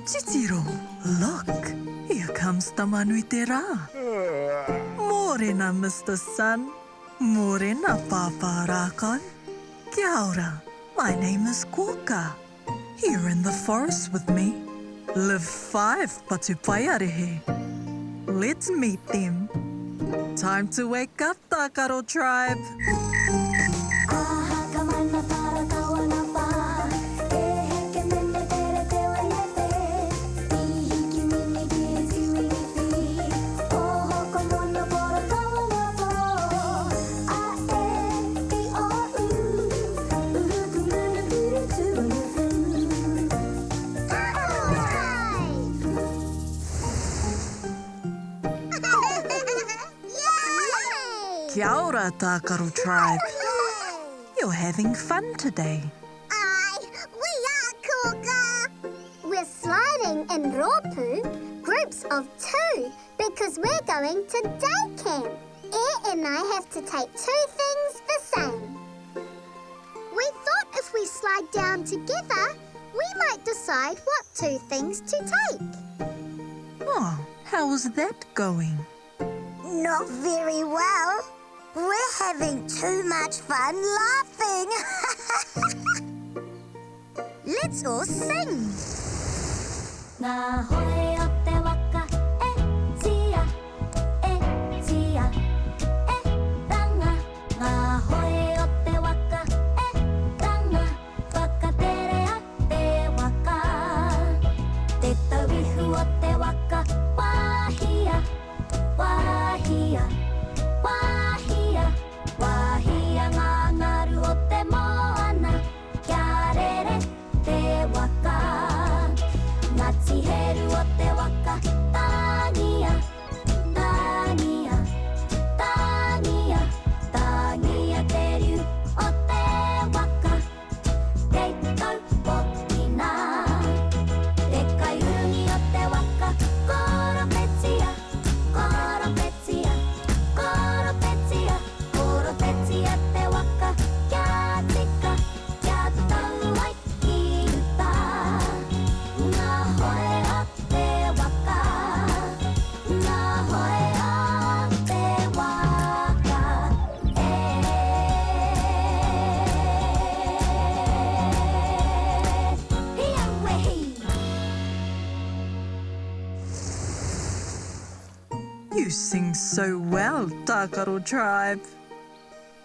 Titiro, look, here comes Tamanuiterā. Mōrena, Mister Sun. Mōrena, Pāpā Rākau. Kia ora, my name is Kōka. Here in the forest with me live five patupaiarehe. Let's meet them. Time to wake up, Tākaro Tribe! Kia ora, Tākaro Tribe. You're having fun today. Aye, we are, Kōka. We're sliding in rōpū, groups of two, because we're going to day camp. E and I have to take two things the same. We thought if we slide down together, we might decide what two things to take. Oh, how is that going? Not very well. We're having too much fun laughing. Let's all sing. Ngā hoe o te waka e tia, e tia, e ranga. Ngā hoe o te waka e ranga, whakaterea te waka. Te tauihu o te waka, wāhia, wāhia, wāhia, wāhia ngā ngaru o te moana, kia rere te waka. Ngā tiheru o te waka, tāngia, tāngia, tāngia, tāngia te riu o te waka. Kei taupokina te kaiurungi o te waka, koropetia, koropetia, koropetia, koropetia te waka, kia tika, kia tau ai ki uta. Ngā hoe o te waka, ngā hoe o te waka, e. Hi aue hi! You sing so well, Tākaro Tribe.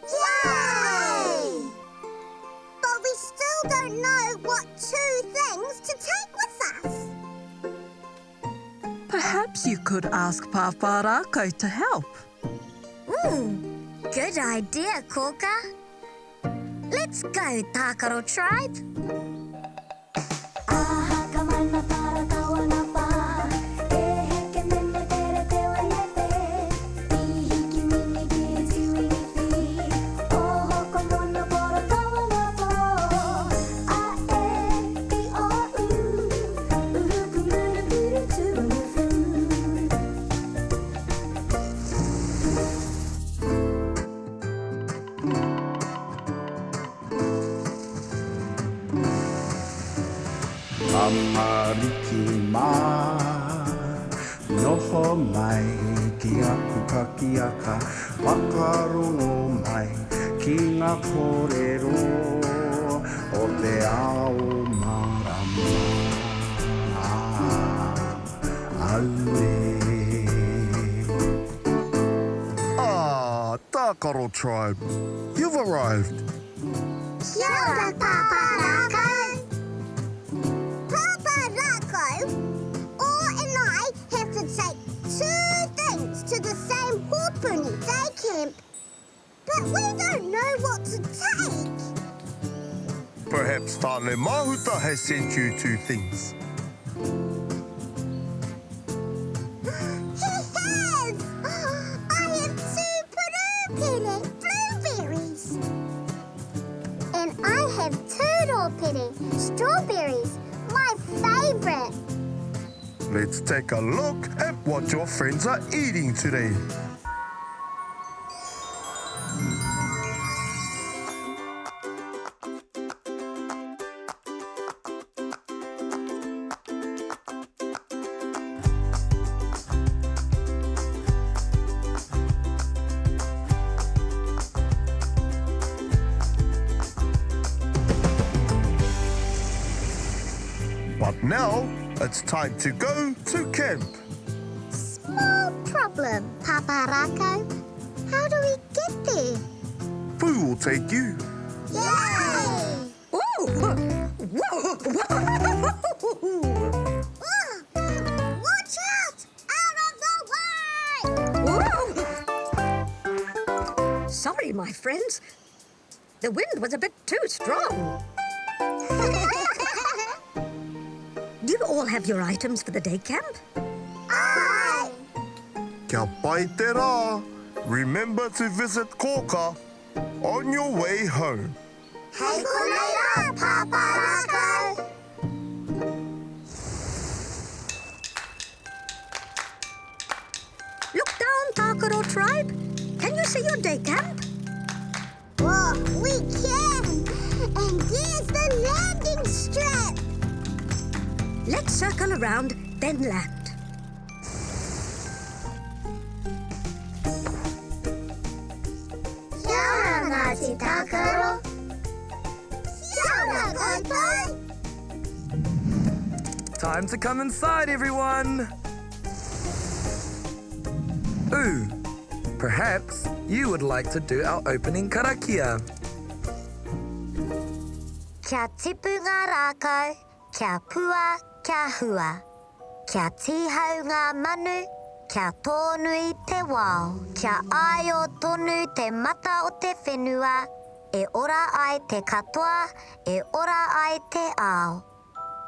Yay! But we still don't know what two things to take with us. Perhaps you could ask Pāpā Rākau to help. Ooh, good idea, Kōka. Let's go, Tākaro Tribe. Tamariki mā, noho mai ki aku pakiaka, whakarongo mai ki ngā kōrero o te ao mārama. Auē. Ah, Tākaro Tribe, you've arrived. Kia ora, Pāpā Rākau. Pāpā Rākau, O and I have to take two things to the same Hōpuni day camp, but we don't know what to take. Perhaps Tāne Mahuta has sent you two things. He has! I have two purupere blueberries. And I have two rōpere strawberries, my favourite. Let's take a look at what your friends are eating today. But now, it's time to go to camp. Small problem, Papa Rako. How do we get there? Pooh will take you. Yay! Ooh! Whoa! Whoa! Watch out! Out of the way! Whoa! Sorry, my friends. The wind was a bit too strong. Do you all have your items for the day camp? Aye! Kia pai te rā. Remember to visit Kōka on your way home. Hei konei rā, Papa Rako! Look down, Tākaro tribe. Can you see your day camp? Oh, we can! And there's the landing strip! Let's circle around, then land. Kia ora, Ngāti Tākaro! Kia ora koutou! Time to come inside, everyone! Ooh, perhaps you would like to do our opening karakia. Kia tipu ngā rākau, kia pua, kia hua. Kia tīhau ngā manu, kia tōnui te wao. Kia āio tonu te mata o te whenua, e ora ai te katoa, e ora ai te ao.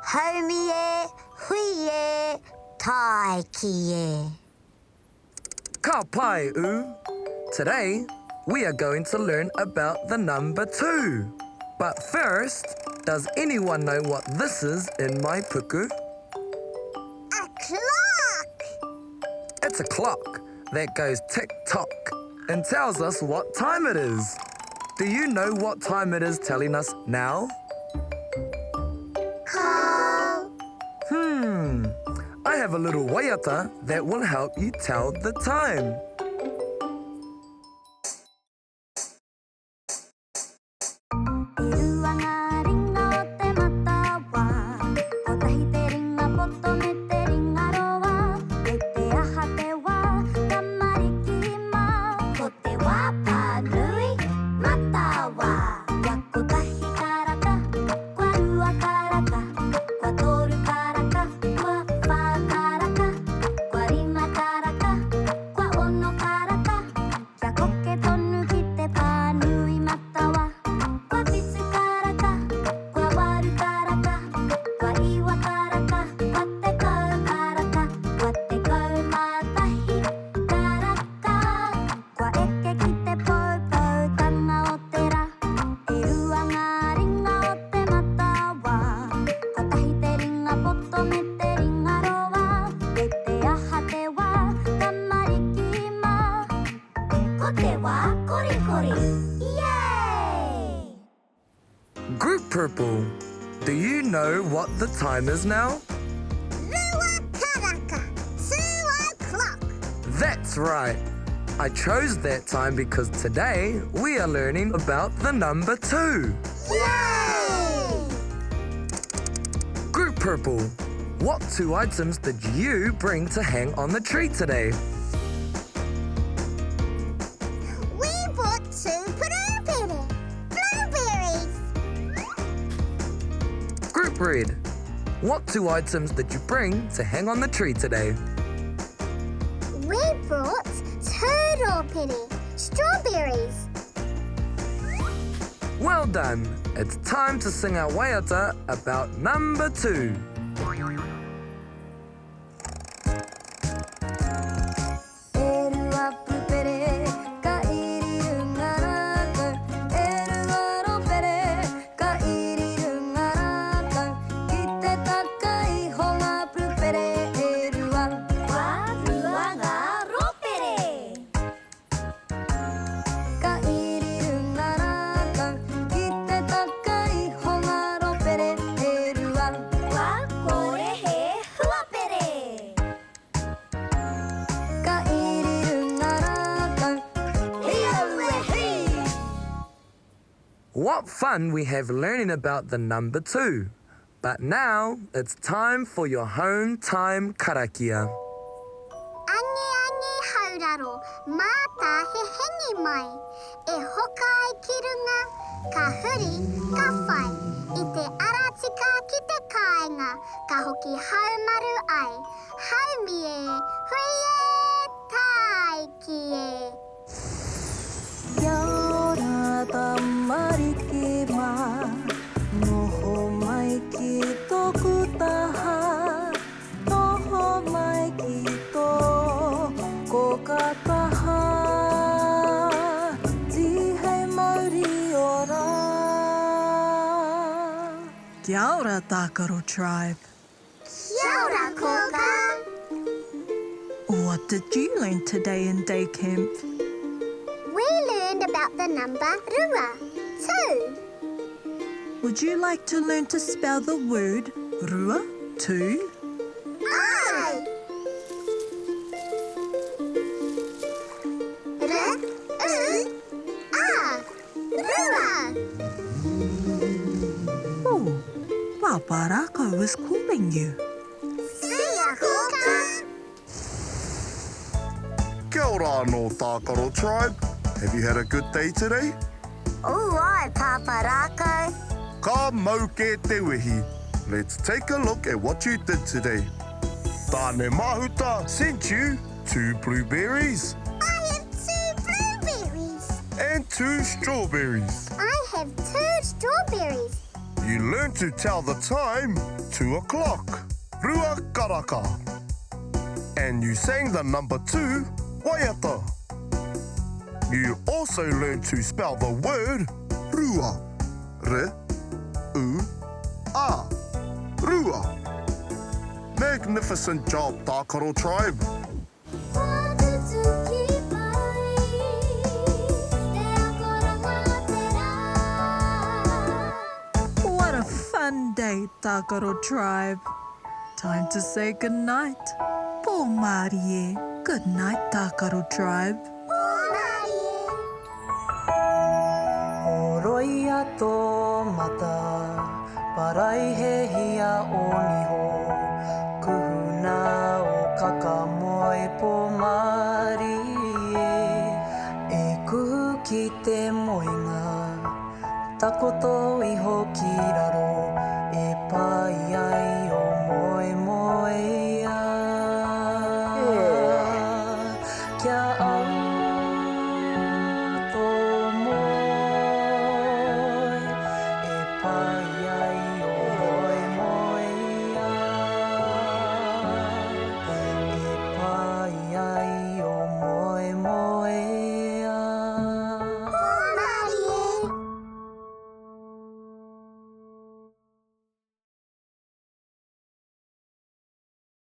Haumi e, hui e, tāiki e. Ka pai, U. Today, we are going to learn about the number 2. But first, does anyone know what this is in my puku? A clock! It's a clock that goes tick-tock and tells us what time it is. Do you know what time it is telling us now? Call. I have a little waiata that will help you tell the time. E rua ngā ringa o te matawa, kotahi te ringa poto me te ringa roa. Kei te aha te wā, tamariki mā, ko te wā pānui matawa. Kua kotahi karaka, kua rua karaka, kua toru karaka, kua whā karaka, kua rima karaka, kua ono karaka. Kia koke tonu ki te pānui matawa. Kua whitu karaka, kua waru karaka, kua iwa karaka, kua tekau karaka, kua tekau mā tahi karaka. Kua eke ki te poupoutanga o te rā. E rua ngā ringa o te matawa, kotahi te ringa poto me te ringa roa. Kei te aha te wā, tamariki mā, ko te wā korikori. Yay! Group Purple, do you know what the time is now? Rua karaka, 2 o'clock. That's right. I chose that time because today we are learning about the number 2. Yay! Group Purple, what 2 items did you bring to hang on the tree today? We bought 2 purupere, blueberries. Group Red, what 2 items did you bring to hang on the tree today? We brought 2 rōpere, strawberries. Well done. It's time to sing our waiata about number 2. E rua pupere, ka iri runga rākau. E rua rōpere, ka iri runga rākau. Ki te taka iho ngā pupere e rua. Kua rua ngā rōpere. Ka iri runga rākau. Ki te taka iho ngā rōpere e rua. Kua kore he huapere. Ka iri runga rākau. Hei au e hei! What fun we have learning about the number 2. But now it's time for your home time karakia. Angiangi hauraro, mātā he hengi mai. E hoka ai ki runga, ka huri, ka whai. I te ara tika ki te kāinga, ka hoki haumaru ai. Haumi e, hui e, tāiki e. Kia ora tamariki mā, noho mai ki tōku taha, noho mai ki tō kōkā taha, tīhei mauri ora. Kia ora Tākaro Tribe. Kia ora Kōkā. What did you learn today in day camp? We learned about the number rua, two. Would you like to learn to spell the word rua, two? Ai! R, U, A, rua. Oh, Papa Rākau is calling you. See ya, Kōkā. Kia ora anō, Tākaro Tribe. Have you had a good day today? Ooh, ai, Papa Rākau. Ka mau kē te wehi. Let's take a look at what you did today. Tāne Mahuta sent you two blueberries. I have two blueberries. And two strawberries. I have two strawberries. You learned to tell the time, 2 o'clock. Rua karaka. And you sang the number 2, waiata. You also learned to spell the word rua. R, U, A. Rua. Magnificent job, Tākaro Tribe. What a fun day, Tākaro Tribe. Time to say goodnight. Pō mārie. Good night, Tākaro Tribe. Pō mārie. Horoia tō mata, paraihehia ō niho, kuhuna ō kakamoe pō mārie. E kuhu ki te moenga, takoto